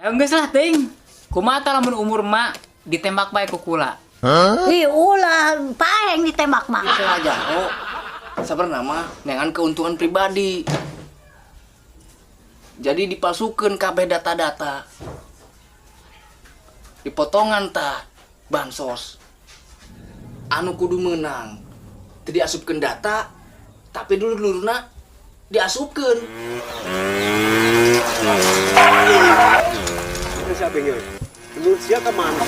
Ayo geus lah ting. Kumaha tah lamun umur mak ditembak bae ku kula? Ih, ulah paeng ditembak mah. Sengaja, oh. Sabenerna mah neangan keuntungan pribadi. Jadi dipalsukeun kabeh data-data. Dipotongan tah bansos. Anu kudu menang. Teu diasupkeun data, tapi dulur-dulurna diasupkeun. Siapa yang menurut siapa mana?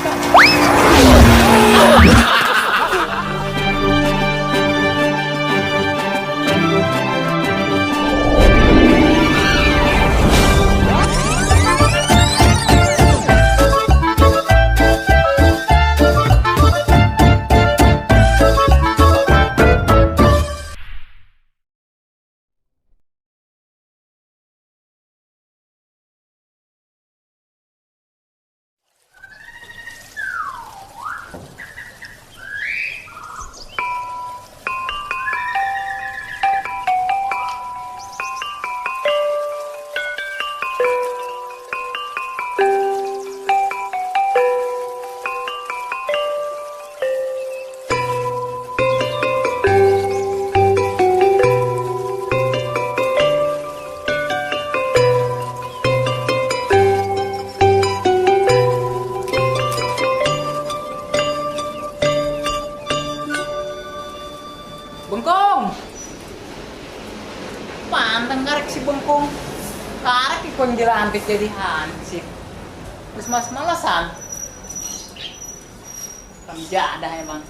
Bengkong. Panteng karek si Bengkong. Karek ikon dilantik jadi hansip. Terus mas malasan. Jadah emang.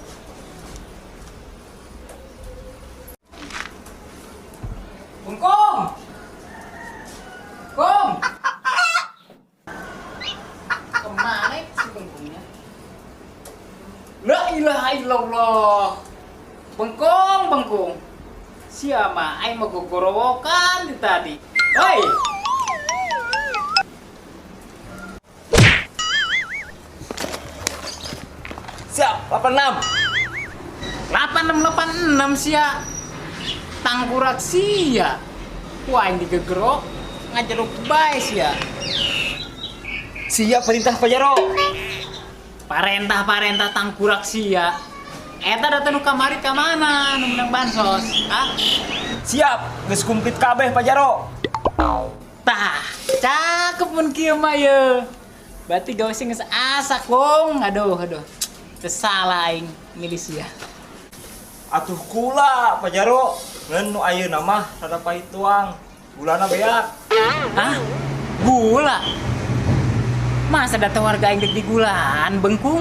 Bengkong. Kong. Kemana si Bengkongnya? La ilaha illallah. Bengkong, bengkong. Siapa aing mah gogorowokan di tadi. Hoi. Siap, 86. 8686 sia. Tangkurak sia. Wah, aing digegerok ngajeruk bae sia. Siap perintah Pak Jaro. Parentah-parentah tangkurak sia. Eta data nu kamari ka mana nu menang bansos? Hah? Siap, geus komplit kabeh Pak Jaro. Tah, cakep mun kieu mah ye. Berarti gawe sing geus asak, Bung. Aduh, aduh. Teu salah aing milih sia. Atuh kula Pak Jaro, ngeun nu ayeuna mah rada pahit tuang. Gulana beak. Hah? Gula? Masa data warga aing dek digulaan, bengkung?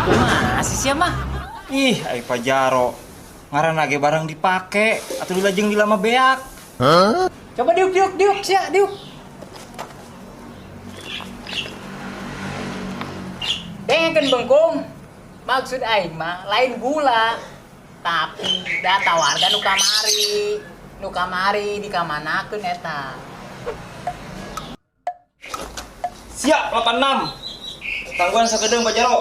Kumaha sih sia mah? Ih, ai Pak Jaro. Ngaranna ge barang dipake atuh dilajeng dilama beak. Coba diuk diuk diuk sia, diuk. Dengekeun bengkung. Maksud aing mah lain gula, tapi data warga nu kamari. Nu kamari dikamanakeun eta. Siap 86. Tangguhan sakedeung Pak Jaro.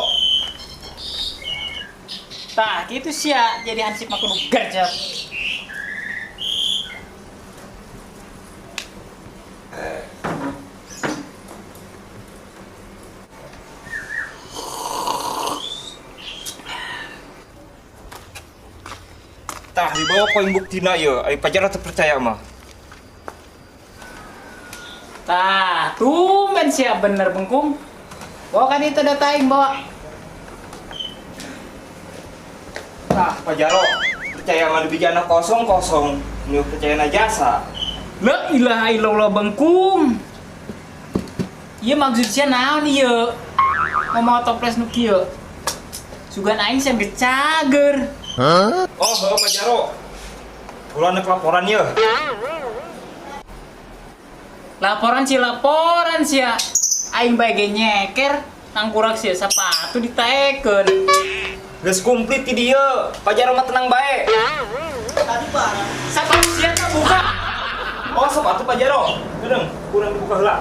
Tah, kitu sia jadi hansip mah kudu gercep. Tah dibawa koin buktina ieu, ai Pak Jaro teu percaya mah. Tah, tumben sia bener bengkung. Bawa kan itu data aing bawa. Tah, Pak Jaro, percaya mah dibijana kosong-kosong, nu percaya na jasa. La ilaha illallah bengkung. Ieu maksud sia naon ieu? Ngomong toples nu kieu. Sugan aing sia geus cager. Oh, heuh Pak Jaro. Ulah nek laporan ieu. Laporan sih laporan sia. Aing bae ge nyeker tangkurak sia sapatu ditaekeun. Geus komplit ti dieu. Pak Jaro mah tenang bae. Tadi barang. Sapatu sia teh buka. Oh, sepatu Pak Jaro. Gedeung, kurang dibuka heula.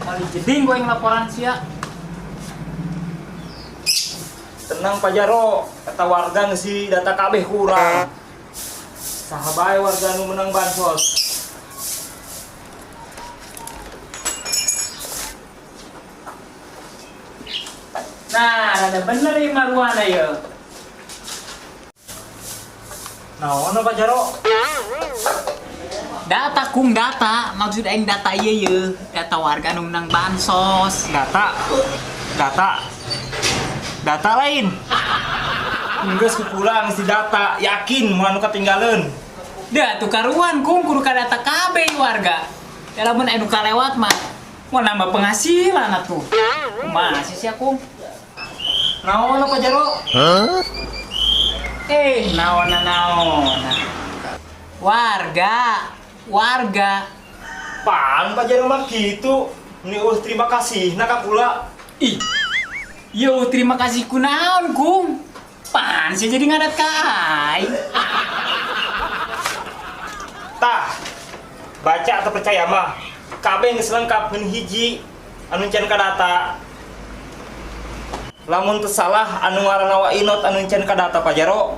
Kali jeding gua yang laporan sia. Tenang Pak Jaro, kata warga ngisi data kabeh kurang. Saha bae warga nu menang bansos. Nah, rada bener ieu maruana ieu. Naon Pak Jaro? Data kung data, maksud aing data ieu ye, data warga nu menang bansos. Data. Data. Data lain. Geus kukurang si data, yakin moal nu ketinggalan. Dah tuh karuan kung kudu ka data kabeh warga. Ya lamun aya nu kalewat mah mau nambah penghasilan atuh. Kumaha sih sia kung? Naon Pak Jaro? Eh, naon naon. Warga, warga. Pan Pak Jaro mah kitu. Ini terima kasih nah ka kula. Ih. Yo, terima kasih kunaon kung. Pan sih jadi ngadat ka aing. Tah. Baca atau percaya mah. Kabeh geus lengkap ngan hiji anu can kadata. Lamun teu salah anu ngaranna Wa Inot anu can kadata Pak Jaro.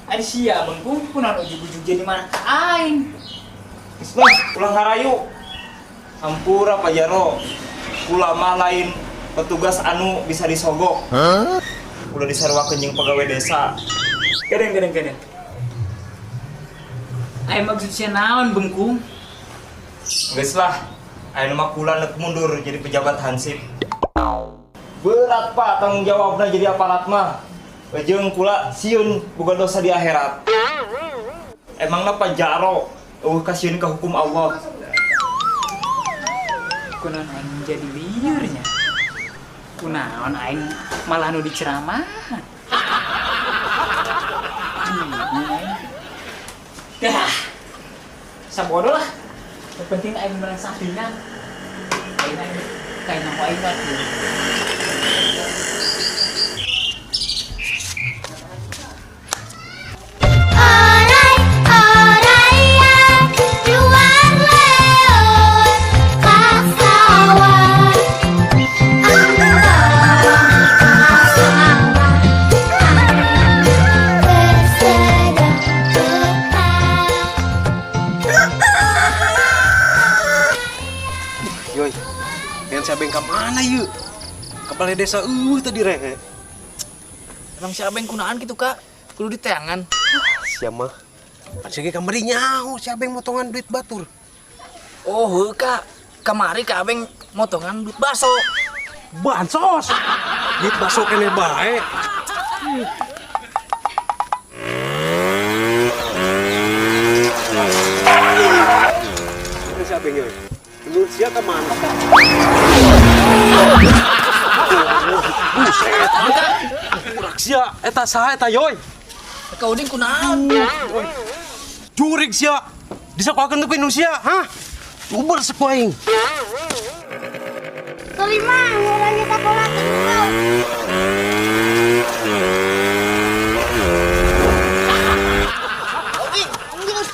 Ari sia bengkung kunaon ujug-ujug jadi marah ka aing. Geus lah, ulah ngarayu. Hampura Pak Jaro. Kula mah lain petugas anu bisa disogok. Ulah disaruakeun jeung pegawai desa. Kadang kadang kadang. Aing maksud sia naon bengkung? Geus lah, ayeuna mah kula nek mundur jadi pejabat hansip. Berat Pak tanggung jawabna jadi aparat mah. Jeung kula sieun boga dosa di akhirat. Emangna Pak Jaro eueuh kasieun ka hukum Allah. Kunaon aing jadi liurnya. Kunaon aing malah nu diceramahan. Dah. Sabodo lah. Yang penting aing menang sampingan. Aing aing kayak nama aing mah. Orai, oraya, keluar leot ka sawah. Bersedang Yoi, yang si Abeng ke mana yuk? Ke balai desa tadi rehe. Emang si Abeng kunaan gitu kak? Kudu diteangan. Siapa mah? Pan sih kamari nyaho si Abeng motongan duit batur. Oh heuh kak, kamari Kak Abeng motongan duit baso. Bansos. Duit baso kene bae. Si Abeng yoi. Menurut sia ke mana? Buset. Kurak sia, eta saha eta yoi? Kak Udin kunaon? Jurig sia. Disakoakeun teh nu sia, hah? Uber seku aing. Terima, ngurangnya sekolah terus. Udin, geus.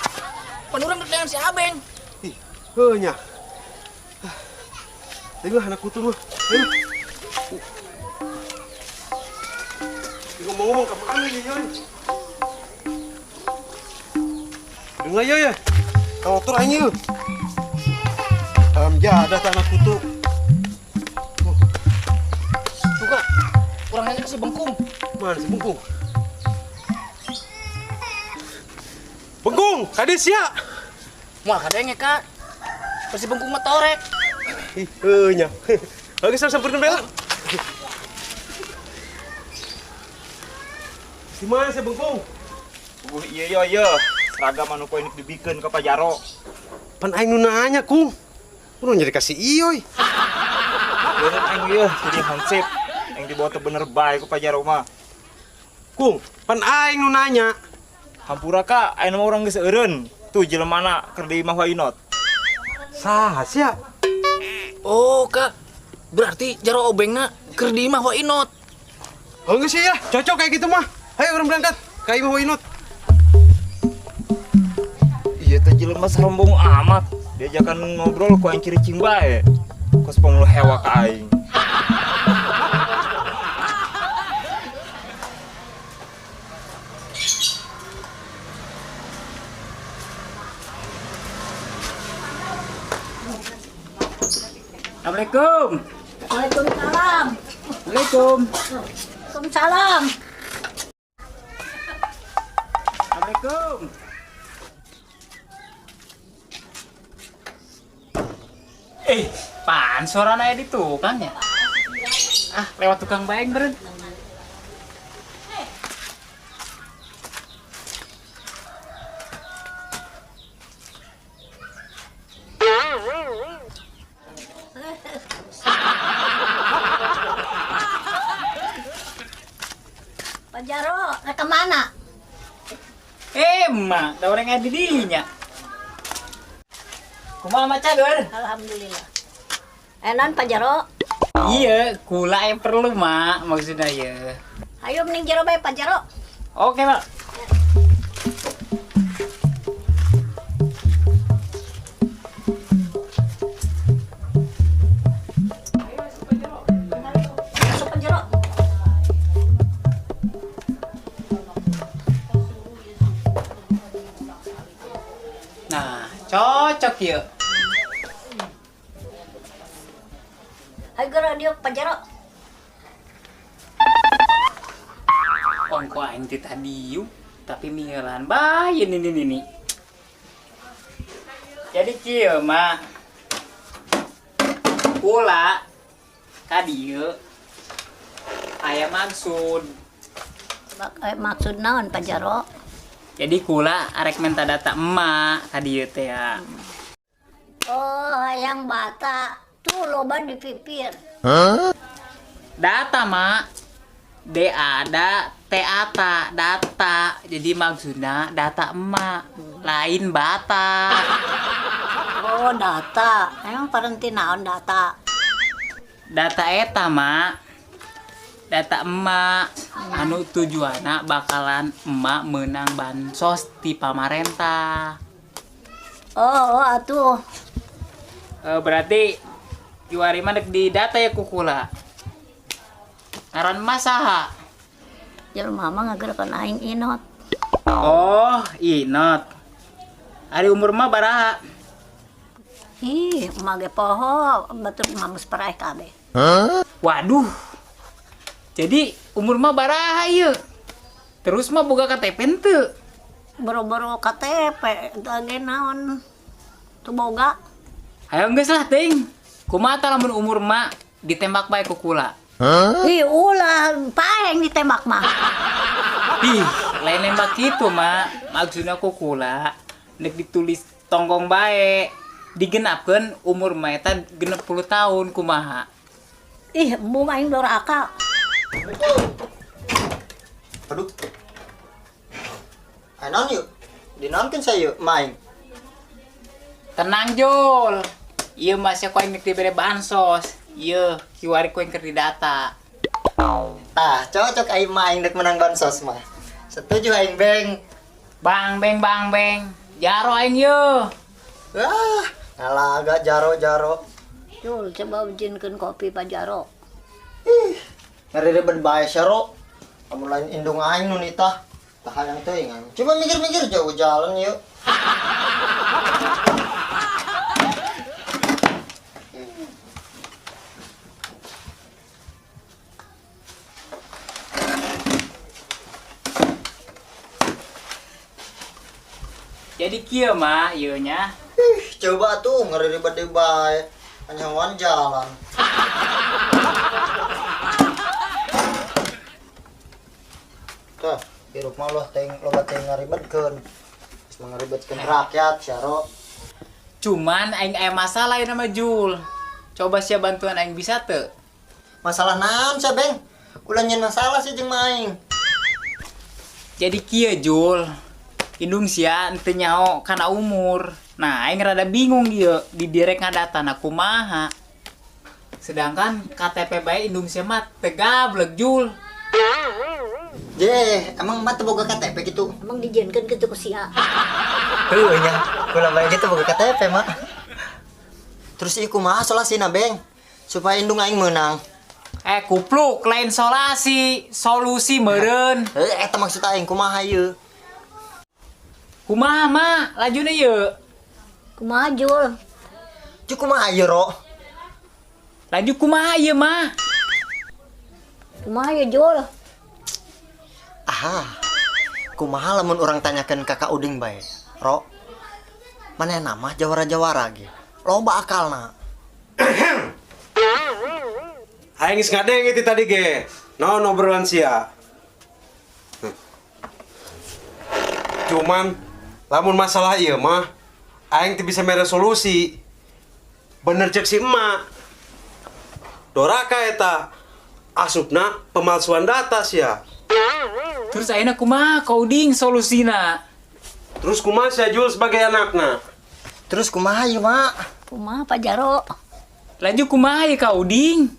Panurang dengan si Abeng. Ih, heuh nya. Ayo lah anak kutu mah. Ayo. Ngomong-ngomong ke mana nih, Yoy? Dengar ya, ya. Kau tur aing yeuh. Jadah tanah kutu. Tuh kak, kurang nanya ke si Bengkung. Mana si Bengkung? Bengkung, kades ya. Moal kadenge kak. Pasti Bengkung mah torek. Ih, heuh nya. Oke, sampeurkeun bae lah. Di mana si Bengkung? Iya iya iya, seragam anu poe dibikeun ka Pak Jaro. Pan aing nu nanya, Kung. Kudu jadi kasih ieu. Bener aing ieu jadi hansip. Aing dibawa teu bener bae ku Pak Jaro mah. Kung, pan aing nu nanya. Hampura ka, aing mah urang geus eureun. Tuh jelemana keur di imah Wainot. Saha sia? Oh kak, berarti Jaro Obengna keur di imah Wainot. Oh geus ya, cocok kayak gitu mah. Ayo urang berangkat ka imah Wainot. Iya teh jelema sarombong amat. Diajakan ngobrol ku aing ciricing bae. Kos pangulu hewa ka aing. Assalamualaikum. Waalaikumsalam. Assalamualaikum. Waalaikumsalam. Assalamualaikum. Eh, pan suarana aya di tukang ya? Ah, lewat tukang baeng beren. Pak Jaro, rek kemana? Eh, emak, da urang aya di dinya. Kumaha mah cager? Alhamdulillah. Enan Pak Jaro. Iya, kula yang perlu, Mak, maksudnya ya. Ayo mending jero bae Pak Jaro. Oke, Mak. Masuk Pak Jaro. Nah, cocok ya. Ayo geura diuk Pak Jaro. Ongko aing teh tadi yuk, tapi mieulan bae ini ini ini. Jadi kieu mah. Kula ka dieu aya maksud. Maksud naon Pak Jaro? Jadi kula arek minta data emak ka dieu teh ya. Oh, hayang bata. Tuh loba di pipir. Data, Mak. D A da T A ta, data. Jadi maksudnya data emak, lain bata. Oh, data. Emang parenti naon data? Data eta, Mak. Data emak anu tujuanna bakalan emak menang bansos ti pamarentah. Oh, oh atuh. Berarti juari mah dek di data ya ku kula. Ngaran emak saha? Jelema mah ngagerakeun aing Inot. Oh, Inot. Ari umur mah baraha? Ih, emak ge poho, batur mah geus paraeh kabeh. Waduh. Jadi umur mah baraha ieu? Terus mah boga KTP henteu? Boro-boro KTP, eta ge naon? Teu boga. Ayo geus lah ting. Kumaha tah lamun umur mak ditembak bae ku kula? Ih, ulah paeng ditembak mah. Ih, lain nembak kitu mak. Maksudna ku kula nek ditulis tonggong bae. Digenapkeun umur mah eta 60 tahun kumaha? Ih, embung aing doraka. Aduh. Ayo naon yuk? Dinaonkeun saya yuk, main. Tenang Jul. Ieu mah sia ku aing nek dibere bansos. Ieu kiwari ku aing keur didata. Tah, cocok aing mah aing dek menang bansos mah. Setuju aing beng. Bang beng bang beng. Jaro aing yeuh. Wah, ngalaga jaro-jaro. Jul, coba ujinkeun kopi Pak Jaro. Ih, ngarireben bae sia ro. Kamu lain indung aing nu nitah. Tah hayang teuing aing. Coba mikir-mikir jauh jalan yuk. Jadi kieu mah ieu nya. Ih, coba tuh ngarireben deui bae. Anyawan jalan. Tah, hirup mah loh teuing loba teuing ngaribetkeun. Geus mah ngaribetkeun rakyat sia ro. Cuman aing aya masalah ieu nama Jul. Coba sia bantuan aing bisa teu? Masalah naon sia, Beng? Ulah nyeun masalah sih jeung aing. Jadi kieu Jul. Indung sia henteu nyaho kana umur. Nah, aing rada bingung ieu di direk ngadatana kumaha. Sedangkan KTP bae indung sia mah teu gablek Jul. Je, emang mah teu boga KTP gitu? Emang dijieunkeun kitu ku sia. Heueuh nya, kula bae ge teu boga KTP mah. Terus ieu kumaha solasina, Beng? Supaya indung aing meunang. Kupluk lain solasi, solusi meureun. Heuh, eta maksud aing kumaha ieu? Kumaha mah lajuna ieu? Kumaha Jul? Cuk kumaha ieu, Ro? Lanjut kumaha ieu mah? Kumaha ya Jul? Aha. Kumaha lamun urang tanyakeun ka Kak Uding bae. Ro. Manehna mah jawara-jawara ge. Loba akalna. Aing geus ngadenge ti tadi ge. Naon obrolan sia? Cuman lamun masalah ieu mah aing teu bisa mere solusi. Bener cek si emak. Doraka eta asupna pemalsuan data sia. Terus ayeuna kumaha Ka Uding solusina? Terus kumaha sia Jul sebagai anakna? Terus kumaha ieu mak? Kumaha Pak Jaro? Lanjut kumaha ya Ka Uding?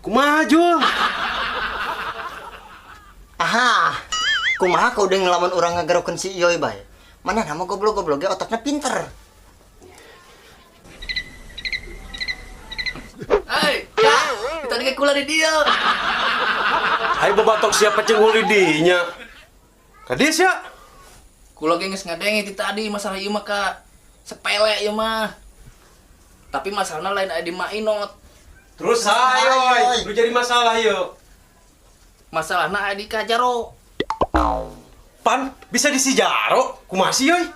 Kumaha Jul? Aha. Kumaha Ka Uding lamun urang ngagerokeun si Iyoy bae. Manehna mah goblok-goblok ge otakna pinter. Hei, Kak, kita ge kula di dieu. Ayo babatok siapa cenghul di dinya. Ka dieu sia. Kula ge geus ngadenge ti tadi masalah ieu mah, Kak. Sepele ieu mah. Tapi masalahna lain aya di Mak Inot. Terus ayo, lu jadi masalah yuk. Masalahna aya di Ka Jaro. Pan bisa di si Jaro, kumaha sih yoi?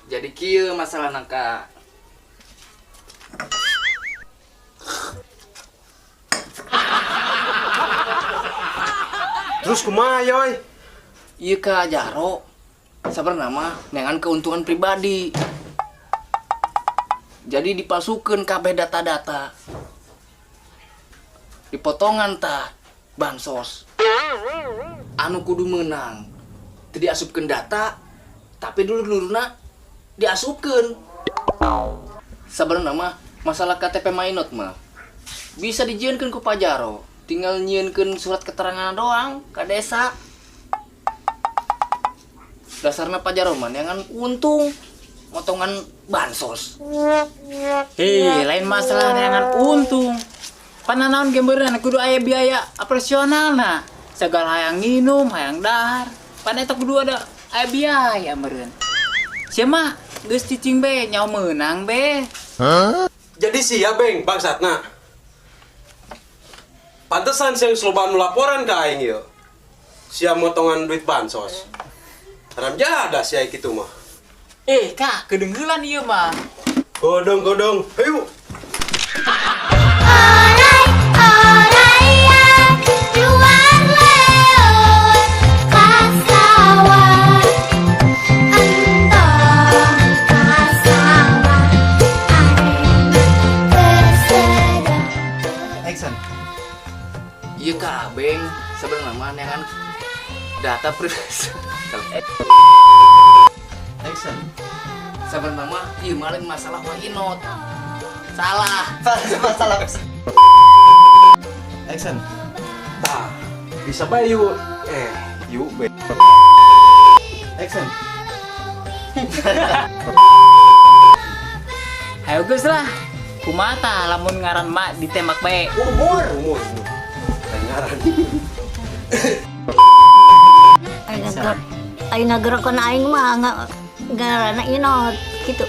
Jadi kieu masalahna, Kak. Terus kumaha yoi? Ieu Ka Jaro sabenerna mah neangan keuntungan pribadi. Jadi dipalsukeun kabeh data-data. Dipotongan tah bansos. Anu kudu menang. Teu diasupkeun data, tapi dulur-dulurna diasupkeun. Sabenerna mah masalah KTP Mak Inot mah bisa dijieunkeun ku Pak Jaro. Tinggal nyieunkeun surat keterangan doang ke desa. Dasarna Pak Jaro mah neangan untung motongan bansos. Hei, lain masalah neangan untung. Pananaon ge meureun kudu aya biaya operasional na. Segala hayang nginum, hayang dahar. Pan eta kudu ada aya biaya meureun. Sia mah geus cicing be, nyawa meunang be. Jadi sia beng bangsatna. Pantesan sia geus loba nu laporan ka aing ieu. Sia motongan duit bansos. Haram jadah sia kitu mah. Eh, Kak, kedenggelan ieu mah. Godong godong, hayu. Orai, orai ya, keluar leor ka sawah. Entong ka sawah, areng kesedot. Action. Ieu Ka Abeng sebenarnya mah neangan data privasi. Action. Sebenarnya mah ieu mah lain masalah Mak Inot. Salah. Masalah. Action. Tah, bisa bae yuk. Eh, yuk be. Action. Hayo geus lah. Kumaha tah lamun ngaran mak ditembak bae. Umur, umur. Lain ngaran. Aing ngagerokeun aing mah ngaranna Inot gitu.